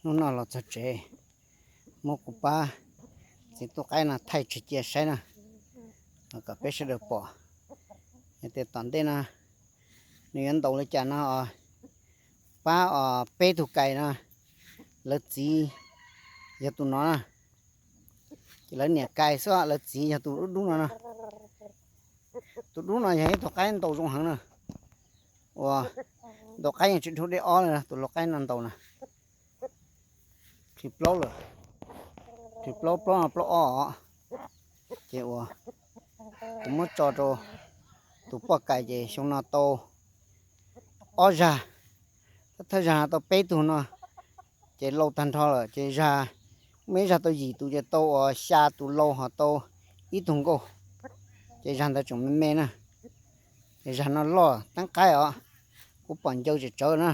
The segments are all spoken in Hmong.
Hnub no los txog tsev, muab kuv pab txiv tub qaib no thaij tseg cia saib na, kom peb sawv daws pom. Yog tias tom ntej no nws yuav ntaus li cas no, pab os peb tug kais no, lawv txiv yog tus no na. Ces lawv niam kais xwb, lawv txiv yog tus dub dub no na. Tus dub no yog ib tug qaib ntaus zoo heev na, uas ntaus qaib yeej tsis dhau dej ob li tus lau qaib no ntaus na. Plhis plaub lawm, plhis plaub, plaub no plaub ob os. Ces uas kuv muab tso rau tus poj kais ces xyoo no tau ob zag, thawj zag no tau peb tug no, ces lau tag nrho lawm ces zag, muaj ib zag tau yim tus ces tau uas xya tus lau ho tau ib tug nkauj, ces zag ntawd tseem me me na. Ces zag no loj teeb qaib os, kuv pom ncaws tsawv tsawv na,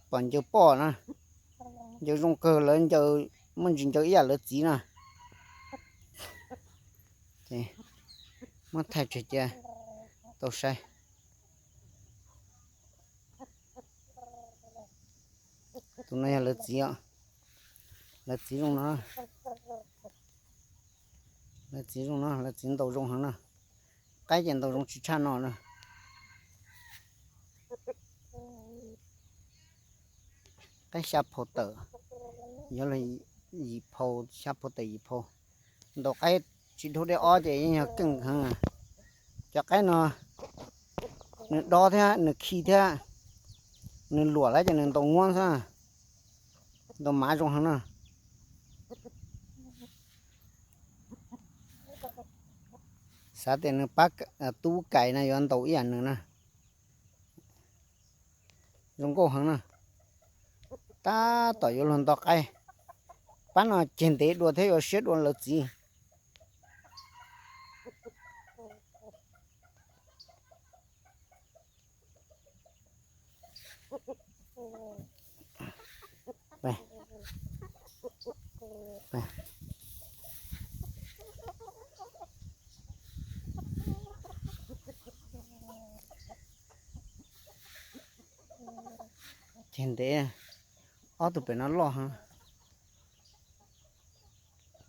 pom ncaws poj na, ncaws zoo kawg, lawv ncaws muaj ntsis ncaws ib yam lawv txiv na. Ces muab thaij tseg cia tau saib. Tus no yog lawv txiv os, lawv txiv zoo no, lawv txiv zoo no, lawv txiv ntaus zoo heev na. Qaib ces ntaus zoo tsis tshaj no na. Qaib xya phau tawm, yuav luag yim phau, xya phau tawm yim phau. Ntaus qaib tsis dhau dej ob ces yeej yog keej heev. Cov qaib no nws dob thiab nws khi thiab, nws luam lawm ces nws ntaus nguab xwb, ntaus mav zoo heev na. Xav tias nws pab tub kais no yuav ntaus ib yam nws na. Zoo nkauj heev na. Tab tom yuav luag nto qaib, pab no ceg ntev dua thiab yuav siab dua lawv txiv. Ceg ntev, ob tug pem no loj.